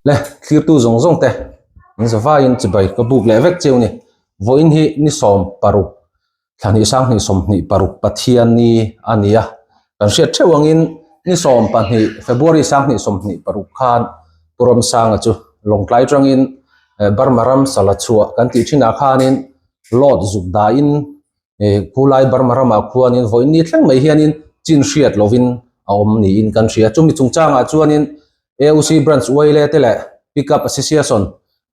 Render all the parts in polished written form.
Le thlirtu zawng zawng te in zavaiin chibai ka buk leh vek cheu ni. Vawiin hi ni 16 thla hnih 20 26 Pathian ni a ni a. Kan hriat theuh angin ni 12 February 2026 khan Pu Ramsanga chu Lawngtlai tangin Burma ram sala chhuah kan tih thinah khanin Lot zuk dahin Khulai Burma ramah khuanin vawiin ni thleng mai hianin chin hriat lovin a awm niin kan hria. Chumi chungchangah chuanin AOC Branch Uaile te leh Pickup Association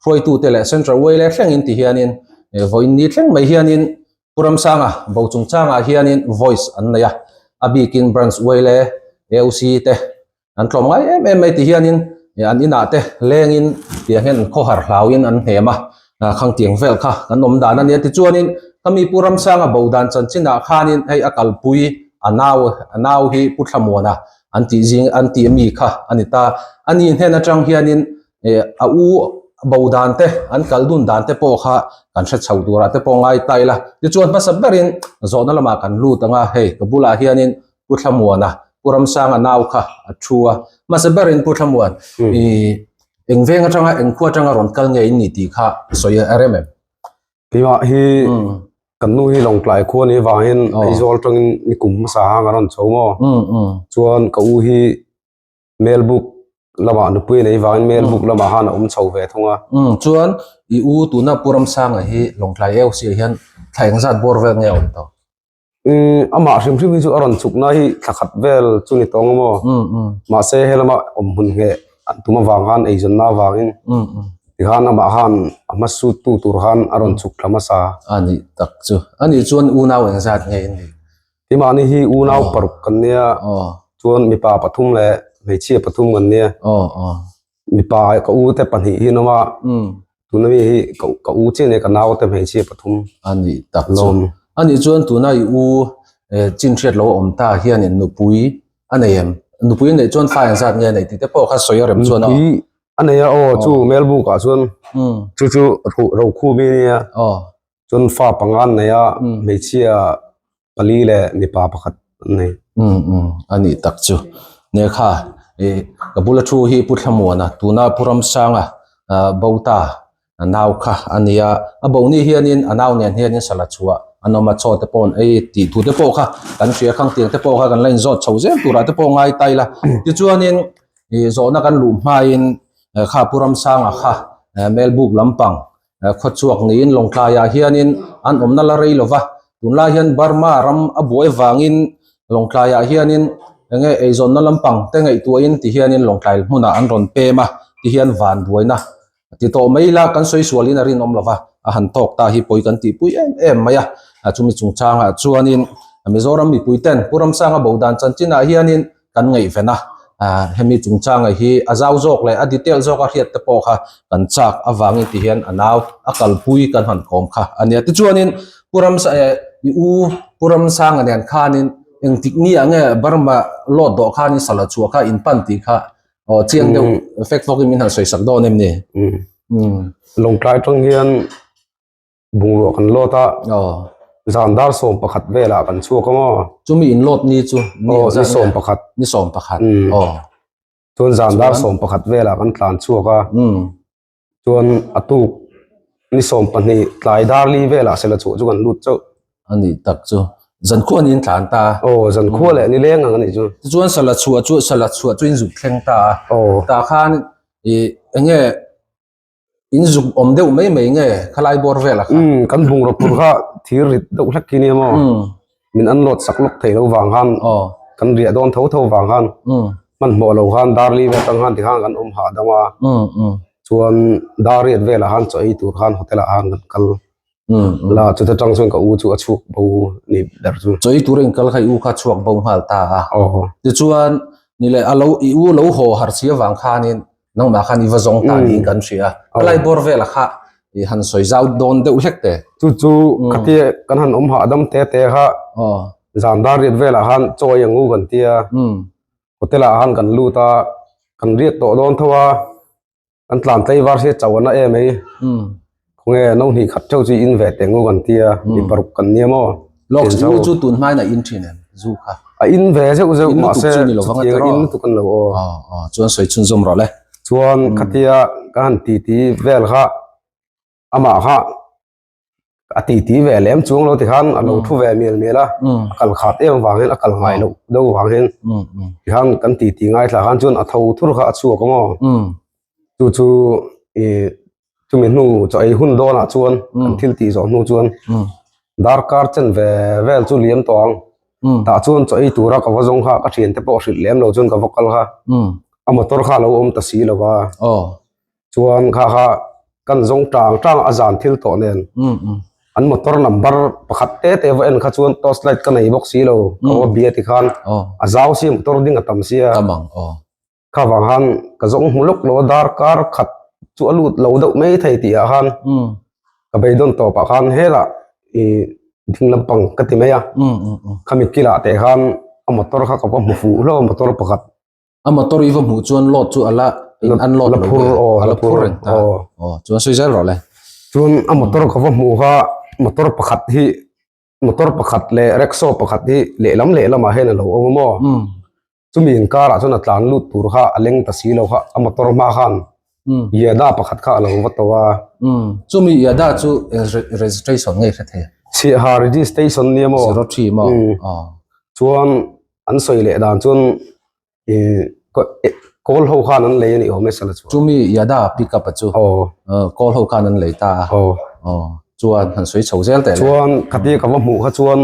hruaitute leh Central Uaile thlengin ti hianin vawiin ni thleng mai hianin Pu Ramsanga bo chungchangah hianin voice an nei a, a bikin Branch Uaile AOC te An tlawm ngai em em mai ti hianin an inah te lengin tiang hian an khawhar hlauin an hnem a, khang tiang vel kha kan awm dan a nia. Tichuanin khami Pu Ramsanga bo dan chanchinah khanin hei a kalpui a nau a nau hi Pu Thlamuana an tih zing an tih mi kha a ni ta. A ni hnen atang hianin a u bo dan te an kal dun dan te pawh kha kan hre chho turah te pawh ngai ta ila. Tichuan hmasa berin zawhna lamah kan lut ang a, hei ka bulah hianin Pu Thlamuana, Pu Ramsanga nau kha a thu a. Hmasa berin Pu Thlamuan, i eng veng atanga eng khua atanga rawn kal nge in ni tih kha sawi a rem em? Keimah hi kan nu hi Lawngtlai khua ni avangin Aizawl atangin ni kum hmasa hang a rawn chho maw? Chuan ka u hi Melbuk lamah nupui nei vangin Melbuk lamah khan a awm chho ve thung a. Umm chuan i u tuna Pu Ramsanga hi Lawngtlai AOC ah hian thla engzat bawr vel nge a awm tawh? Umm amah hrim hrim hi chu a rawn chukna hi thla khat vel chu ni tawng maw? Mahse helama awm hmun ngheh an tum avang khan eizawnna avangin tikhan amah khan a hma sut tu tur khan a rawn chuk thla hmasa. A nih tak chu. A nih chuan unau engzat nge in nih? Keimahni hi unau paruk kan nia chuan mipa pathum leh hmeichhia pathum kan nia. Mipa ka u te pahnih hi an awm a, tuna mi hi ka u chiah nia ka nau te hmeichhia pathum a nih tak chu. A nih chuan tuna i u chin hriat lo awm ta hianin nupui a nei em? Nupui a neih chuan fa engzat nge a neih tih te pawh kha sawi a rem chuan a. Nupui a nei a aw chu Melbuk ah chuan chu chu Rokhumi a nia. Chuan fa panga an nei a, hmeichhia pali leh mipa pakhat an nei. Umm umm a nih tak chu. Nia kha ih ka bula thu hi Pu Thlamuana tuna Pu Ramsanga bo ta nau kha a ni a, a bo ni hianin a nau nen hianin sala chhuah an awm a, chaw te pawh an ei tih thu te pawh kha kan hria khang tiang te pawh kha kan la inzawt chho zel turah te pawh ngai ta ila. Tichuanin ih zawhna kan luh hmain kha Pu Ramsanga kha Melbuk lampang Khawchhuak niin Lawngtlaiah hianin an awmna la rei lova, tunlai hian Burma ram a buai vangin Lawngtlaiah hianin enge eizawnna lampang te ngaihtuahin ti hianin Lawngtlai hmunah an rawn pem a, ti hian van buaina ti tawh mai ila kan sawi sualin a rinawm lova, a han tawk ta hi pawi kan tihpui em em mai a, chumi chungchangah chuanin Mizoram mipuiten Pu Ramsanga bo dan chanchinah hianin kan ngaihven a, hemi chungchanga hi a zau zawk leh a detail zawk a hriat te pawh kha kan chak avangin ti hian a nau a kalpui kan han kawm kha a nia. Tichuanin Pu Ramsa eh i u Pu Ramsanga nen khanin engtik ni ah nge Burma load dawh khanin sala chhuah kha in pan tih kha aw chiang deuh fek fawkin min han sawi sak dawn em ni? Lawngtlai tang hian Bungrua kan load a, zan dar 11 velah kan chhuak a maw? Chumi in load ni chu ni 11. Ni 11. Aw. Chuan zan dar 11 velah kan tlan chhuak a. Chuan a tuk ni 12 tlai dar li velah sela chhuah chu kan lut chauh. A nih tak chu. Zan khua niin tlan ta. Aw, zan khua leh ni leng ang a nih chu. Tichuan sala chhuah chu sala chhuah chu in zuk thleng ta a. Aw. Tah khan i enge In zuk awm deuh mai mai nge khalai bawr vel a kha? Umm kan bungraw phur kha thir rit deuh hlek khi nia maw? Min unload sak lawk thei lo vang khan kan riah dawn tho tho vang khan hmanhmawh lo khan dar li vel atang khan tikhan kan awm hahdam a chuan dar riat velah khan chaw ei tur khan hotel ah khan kan kal la chuta tang chuan ka u chu a chhuak bo ni ber chu. Chaw ei tur a inkal kha i u kha a chhuak bo nghal ta a. Tichuan ni leh a lo i u lo haw harh si avang khanin Nangmah khan i va zawng ta niin kan hria a. Helai bawr velah kha i han sawi zau dawn deuh hlek te. Chu chu khatia kan han awm hahdam te te kha zan dar riat velah khan chaw ei ang u kan tia. Hotel ah khan kan lut a, kan riat tawh dawn tho a, kan tlan tlei var sia chauh a na em ei. Khawnge no hnih khat theuh chu in ve teng u kan tia, mi paruk kan nia maw. Lawk zu chu tun hmain a in thin em zu kha? A in ve zeuh zeuh mahse chutiang in lutuk an lo aw. Aw chuan sawi chhunzawm rawh le. Chuan khatia ka han titi vel kha amah kha a titi ve lem chuang lo tikhan a lo thu ve mial mial a, a kal khat em avangin a kal ngai loh deuh avangin tikhan kan titi ngaithla khan chuan a tho thur kha a chhuak ang aw. Chu chu ih chumi hnu chaw ei hun dawnah chuan kan thil tih zawh hnu chuan darkar chen ve vel chu liam tawh ang. Tah chuan chaw ei tura ka va zawng kha ka thiante pawh hrilh lem lo chuan ka va kal kha a motor kha a lo awm ta si lo va. Chuan kha kha kan zawng tang tang a zan thil tawh nen an motor number pakhat te te va en kha chuan torch light ka nei bawk si lo ka va bia ti khan a zau sia motor ding a tam sia. Kha vang khan ka zawng hmu lawk lo a darkar khat chu a lut lo deuh mai thei tih ah khan ka beidawn tawp ah khan helah ih ding lampang ka ti mai a khami kilah teh khan a motor kha ka va hmu fuh hlauh a motor pakhat. A motor i va hmuh chuan load chu a la in an load lo phur aw a la phur reng ta aw chuan sawi zel rawh le. Chuan a motor ka va hmuh kha motor pakhat hi motor pakhat leh rickshaw pakhat hi lehlam lehlamah hian a lo awm a maw. Chumi inkarah chuan a tlan lut tur kha a leng ta si lo kha a motor hma khan Yada pakhat kha a lo va to a. Chumi Yada chu registration ngei hre thei a. Chhiaha registration nia maw? 03 maw? Chuan an sawi leh dan chuan kawl ho khan an lei a nih awm e sala chuan. Chumi Yada pick up a chu kawl ho khan an lei ta a. Chuan han sawi chho zel teh le. Chuan khatia ka va hmuh kha chuan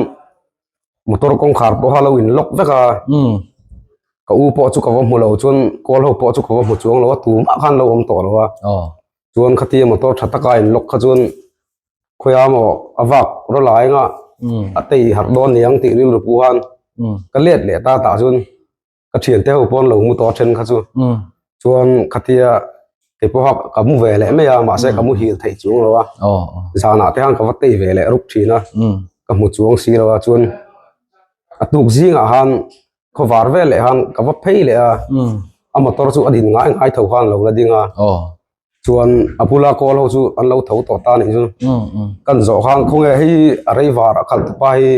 Motor kawngkhar pawh a lo in lock vek a, ka u pawh chu ka va hmu lo chuan kawl ho pawh chu ka va hmu chuang lo a tumah khan lo awm tawh lo a, chuan khatia motor tha taka in lock kha chuan khawiah maw a vak raw lai anga a tei harh dawn niang tih rilru pawh khan ka let leh ta tah chuan ka thiante ho pawn lo mu tawh a then kha chu chuan khatia kei pawha ka mu ve leh mai a mahse ka muhil theih chuang lo a zanah te khan ka va tei ve leh rup thin a ka hmu chuang si lo a chuan a tuk zingah khan khawvar vel leh khan ka va phei leh a a motor chu a din ngai ngai tho khan lo la ding a chuan a bula kawl ho chu an lo tho tawh ta a nih chu kan zawh khan khawnge hei a rei var a khalh tupa hi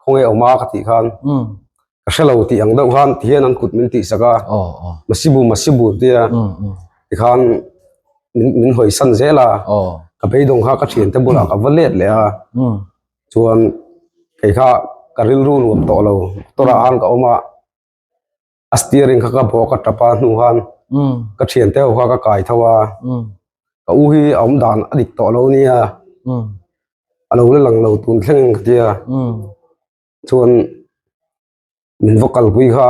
khawnge awm a ka tih khan ka hre lo tih ang deuh khan tihian an kut min tih sak a masibu masibu tia tikhan min min hawi san zel a ka beidawng kha ka thian te bulah ka va let leh a chuan kei kha ka rilru nuam tawh lo motor ah khan ka awm a a steering kha ka bawk a tap a hnu khan ka thian te ho kha ka kai tho a ka u hi a awm dan a dik tawh lo nia a lo la lang lo tun thleng in ka tia chuan min va kalpui kha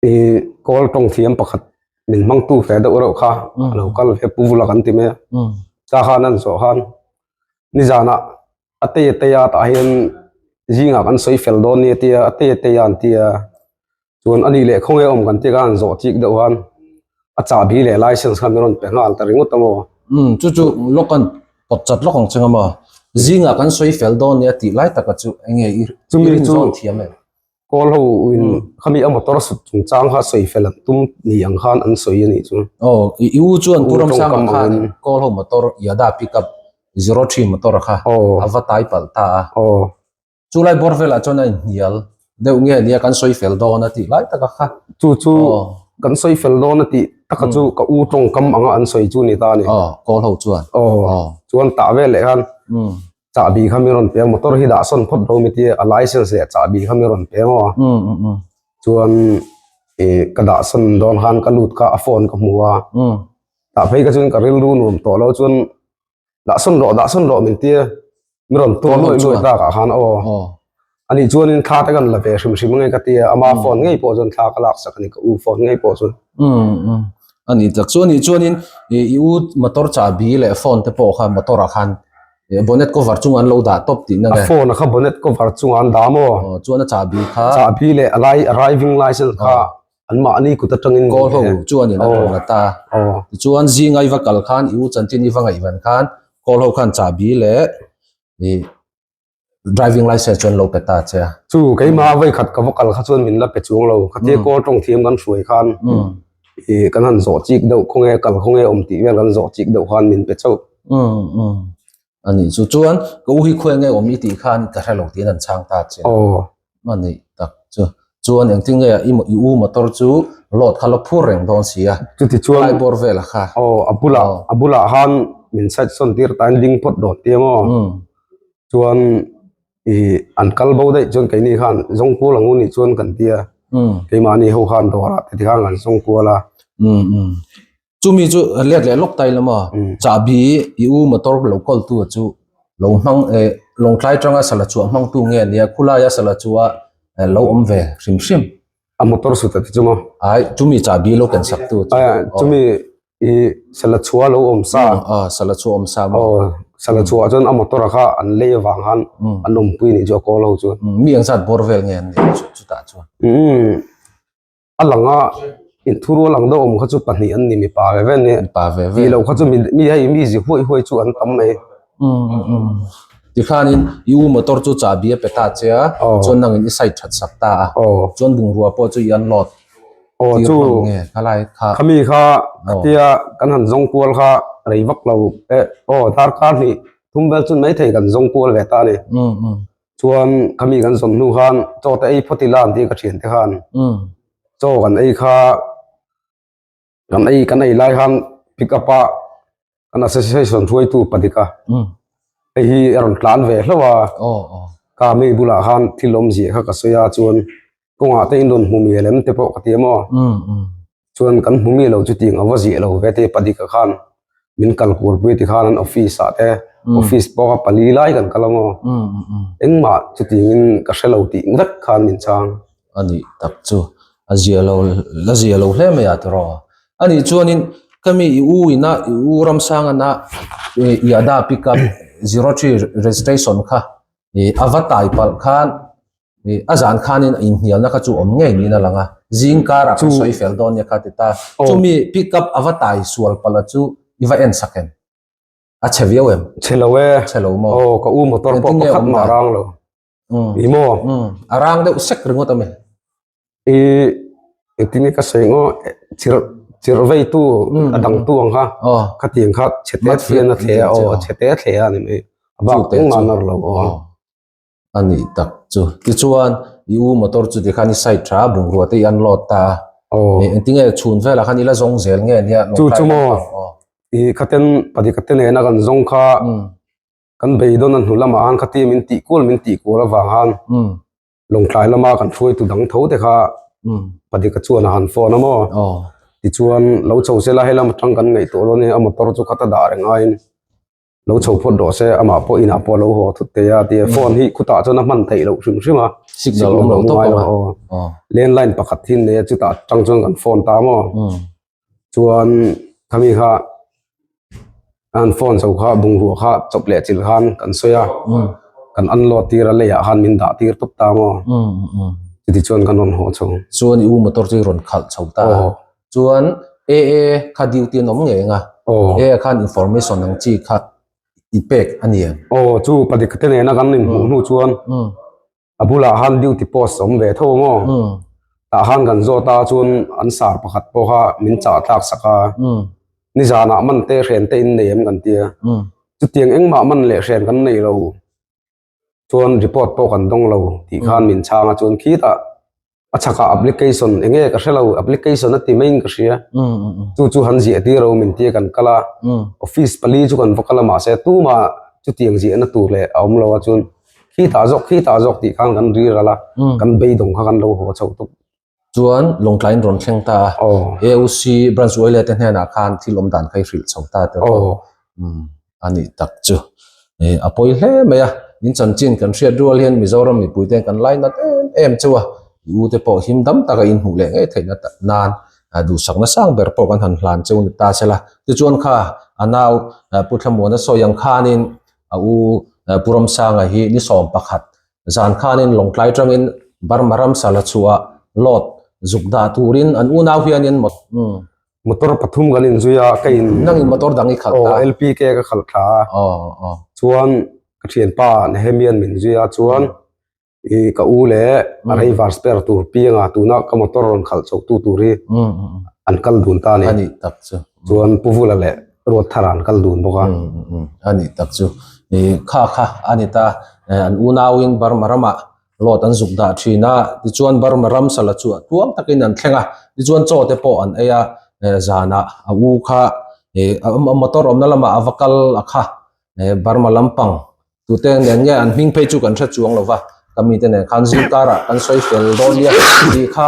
ih kawl tawng thiam pakhat min hmangtu ve deuh reuh kha a lo kal ve pu vula kan ti mai a ta khan an zawh khan nizanah a tei a tei a tah hian zingah kan sawi fel dawn nia tia a tei a tei a an tia chuan a nih leh khawnge awm kan tia khan zawh chik deuh khan a chahbi leh license khan min rawn pe nghal ta ringawt a maw. Umm chu chu lawk an pawt chat lawk ang cheng a maw zingah kan sawi fel dawn nia tih lai taka chu enge i Chumi rin chu zawn thiam em? Kawl ho in khami a motor sut chungchang kha sawi fel an tum ni ang khan an sawi a nih chu. Aw i u chuan Pu Ramsanga khan kawl ho motor Yada pickup 03 motor kha a va tai palh ta a. Chu lai bawr velah chuan a inhnial deuh nge nia kan sawi fel dawn a tih lai taka kha. Chu chu kan sawi fel dawn a tih taka chu ka u tawngkam anga an sawi chu ni ta a ni. Aw kawl ho chuan. Aw chuan tah vel leh khan chahbi kha mi rawn pe a motor hi dah sawn phawt lo mi tia a license leh chahbi kha mi rawn pe maw chuan ih ka dah sawn dawn khan ka lut kha a phone ka hmu a tah phei kha chuan ka rilru nuam tawh lo chuan dah sawn rawh dah sawn rawh min tia mi rawn tur luai luai tak ah khan aw ani chuanin thla te kan la ve hrim hrim ange ka tia ama phone ngei pawh chuan thla ka lak sak ani ka u phone ngei pawh chuan ani tak chu ani chuanin i u motor chahbi leh phone te pawh kha motor ah khan Bonnet cover chungah an lo dah tawp tihna nge? A phone a kha bonnet cover chungah an dah maw? Aw, chuan a chahbi kha. Chahbi leh a lai arriving license kha anmahni kut atangin. Kawl ho chuanin a rawn la ta. Aw. Tichuan zinga i va kal khan i u chanchin i va ngaihven khan kawl ho khan chahbi leh i driving license chu an lo pe ta che a. Chu keimah vawi khat ka va kal kha chuan min la pe chuang lo. Khatia kawl tawng thiam kan hruai khan i kan han zawh chik deuh khawnge kal khawnge awm tih vel kan zawh chik deuh khan min pe chauh. Umm umm ani chu chuan ka u hi khawi nge awm i tih khan ka hre lo tiin an chhang ta che. Aw. Ani tak chu. Chuan engtin nge i i u motor chu load kha la phur reng dawn si a. Chuti chuan Lai bawr vel a kha. Aw a bulah a bulah khan min side sawn tir ta in ding phawt dawn tia maw. Chuan i an kal bo daih chuan keini khan zawng kual ang u nih chuan kan tia. Keimahni ho khan dawrah te tikhan kan zawng kual a. Chumi chu let leh lawk ta ila maw? Chahbi i u motor lo kawl tu chu lo hmang eh Lawngtlai tanga sala chhuah hmang tu nge nia khulaia sala chua lo awm ve hrim hrim. A motor sut a ti chu maw? Ai chumi chahbi lo ken sak tu chu. Chumi i sala chhuah lo awm sa. Sala chhuah awm sa maw? Aw sala chhuah chuan a motor a kha an lei avang khan an awmpui nih chu a kawl ho chuan. Mi engzat bawr vel nge an nih chutah chuan? A lang a, inthurual ang deuh awm kha chu pahnih an ni mipa ve ve nia. Mipa ve ve. Tih loh kha chu mi mi hei mi zi huai huai chu an tam mai. Umm umm umm. Tikhanin i u motor chu chahbi a pe ta che a, chuan nangin i side that sak ta a, chuan bungrua pawh chu i unload tir hman nge khalai kha. Khami kha khatia kan han zawng kual kha rei vak lo e aw darkar hnih thum vel chu maithei kan zawng kual ve ta a ni. Umm umm. Chuan khami kan zawn hnu khan chaw te ei phawt ila an tih ka thian te khan chaw kan ei kha kan ei kan ei lai khan pick up a kan association hruaitu padik a hei hi a rawn tlan ve hlauh a ka mi bulah khan thil awmzia kha ka sawi a chuan kawngah te in rawn hmu mial em te pawh ka ti a maw chuan kan hmu mi lo chutiang a va ziah lo ve te padika khan min kal kual pui ti khan an office ah te office pawh kha pali lai kan kal a maw engmah chutiang in ka hre lo tih vek khan min chang a nih tak chu a zia lo la zia lo hle mai a tiraw a nih chuanin ka mi i u ina i u Ramsangana Yada pickup 03 registration kha a va tai palh khan A zan khanin a inhnialna kha chu awm ngei niin a lang a, zing karah kan sawi fel dawn nia kha ti ta. Chumi pick up a va tai sual palh a chu i va en sak em? A chhe viau em? Chhe lo e. Chhe lo maw? Aw, ka u motor pawh pakhat mah a rang lo. I maw? A rang deuh sek ringawt a mi. I engtin nge ka sawi ngaw chirh chirh vei tu a dang tu ang kha khatiang kha chhe te hian a thle a aw chhe te a thle a ni mai. A bak engmah a nawr lo aw. A nih tak chu. Tichuan, i u motor chu tikhan i side tha a, bungrua te i unload ta a. Aw. Engtinge chhun velah khan i la zawng zel nge nia? Chu chu maw? I khaten pahnih khatte nena kan zawng kha kan beidawn a hnu lamah khan khatia min tih kual min tih kual avang khan Lawngtlai lama kan hruaitu dang tho te kha pahnih ka chuan a han phone a maw? Tichuan lo chho sela helam atang kan ngaihtuah dawn a ni a motor chu khata dah reng aiin lo chho phawt rawh se amah pawh inah pawh a lo haw thut thei a tia phone hi khutah chuan a hman theih loh hrim hrim a signal awm lo tawp ang a landline pakhat hi an nei a chutah atang chuan kan phone ta maw chuan khami kha an phone chho kha bungrua kha chawp leh chilh khan kan sawi a kan unload tir a leiah khan min dah tir tawp ta maw chuti chuan kan rawn haw chho chuan i u motor chu i rawn khalh chho ta a. Chuan AA kha duty an awm ngei ang a, AA khan information ang chi kha i pek a ni em? Aw chu padik te nena kan inhmuh hnu chuan a bulah khan duty post a awm ve tho maw? Tah khan kan zawt a chuan an sar pakhat pawh kha min chah tlak sak a, nizanah man te hren te in nei em kan ti a, chutiang engmah man leh hren kan nei lo. Chuan report pawh kan dawng lo tih khan min chhang a chuan khitah a chhakah application eng nge ka hre lo application a ti maiin ka hria chu chu han ziah tir ro min tia kan kal a office pali chu kan va kal a mahse tumah chutiang ziahna tur leh a awm lo a chuan khitah zawk khitah zawk tih khan kan ri ral a kan beidawng kha kan lo haw chho tuk. Chuan Lawngtlai in rawn thleng ta a, AOC branch uaile te hnenah khan thil awm dan kha i hrilh chho ta teh aw. A nih tak chu. A pawi hle mai a, in chanchin kan hriat rual hian Mizoram mipui te kan lainat em em cheu a, i u te pawh him dam taka in hmuh leh ngei theihna nan duhsakna sang ber pawh kan han hlan cheu ni ta sela. Tichuan kha a nau Pu Thlamuana sawi ang khanin a u Pu Ramsanga hi ni 11 Zan khanin Lawngtlai tangin Burma ram sala chhuah load zuk dah turin an unau hianin Motor pathum kan inzui a, ka in Nangin motor dang i khalh ta. Aw, LPK ka khalh thla a. Aw, aw. Chuan ka thianpa Nehemian min zui a, chuan i ka u leh a driver spare tur pianga tuna ka motor rawn khalh chho tu tur hi an kal dun ta a ni. A nih tak chu. Chuan Pu Vula leh Ruat Thara an kal dun bawk a. A nih tak chu. I kha kha a ni ta. An unauin Burma ramah. Load an zuk dah thin a, tichuan Burma ram sala chu a tuang takin an thleng a, tichuan chaw te pawh an ei a, zanah a u kha a motor awmna lamah a va kal a kha, Burma lampang tute nen nge an hming phei chu kan hre chuang lo va, ka mite nen khan zingkarah kan sawi fel dawn nia tih kha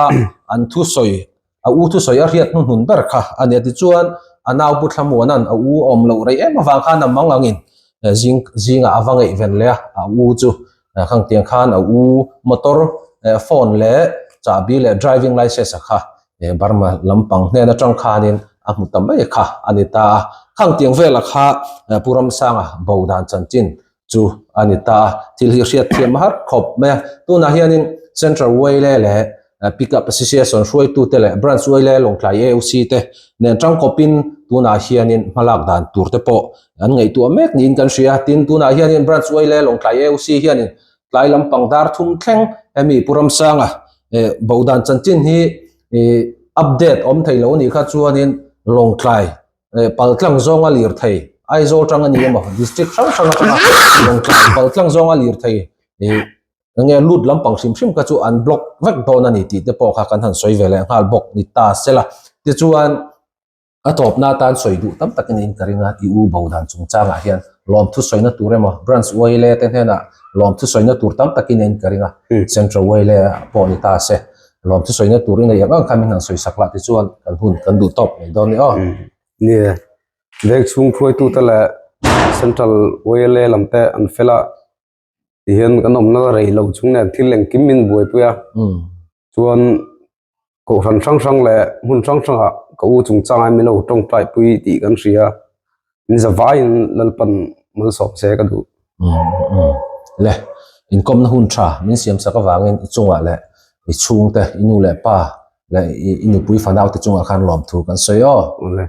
an thusawi A u thusawi a hriat hnuhnun ber kha a nia tichuan a nau Pu Thlamuana'n a u a awm loh rei em avang khan a mang angin zing zingah a va ngaihven leh a, a u chu khang tiang khan a u motor phone leh chahbi leh driving licence a kha Burma lampang hnen atang khanin a hmu ta mai kha a ni ta a. Khang tiang vela kha Pu Ramsanga bo dan chanchin chu a ni ta a, thil hi hriat thiam har khawp mai a. Tunah hianin Central Wale leh Pickup Association hruaitute leh Branch Wale Lawngtlai AOC te nen tangkawpin tunah hianin hmalak dan tur te pawh an ngaihtuah mek niin kan hria. Tin, tunah hianin Branch Wale Lawngtlai AOC hianin tlai lampang dar thum thleng hemi Pu Ramsanga bo dan chanchin hi update awm thei lo anih kha chuanin Lawngtlai Paltlang zawnga lir thei Aizawl tang a ni emaw district hrang hrang atanga Lawngtlai paltlang zawnga lir thei ih enge lut lampang hrim hrim kha chu an block vek dawn a ni tih te pawh kha kan han sawi ve leh nghal bawk ni ta sela. Tichuan a tawpna atan sawi duh tam takin in ka ring a i u bo dan chungchangah hian lawmthu sawina tur emaw branch Wale te hnenah lawmthu sawina tur tam takin in ka ring a central Wale pawh ni ta se. Lawm chu sawina tur i nei ang ang kha min han sawi sak lah tichuan kan hun kan duh tawp mai dawn ni aw. Ni e, veng chhung hruaitute leh Central YLA lam te an fel a, tihian kan awmna la rei lo chung nen thil engkim min buaipui a, chuan kohhran hrang hrang leh hmun hrang hrangah ka u chungchanga min lo tawngtai pui tih kan hria. In za vaiin Lalpan malsawm se ka duh. Le, inkawmna hun tha min siam sak avangin i chungah leh i chhungte, i nu leh pa leh i nupui fanau te chungah khan lawmthu kan sawi aw. Le.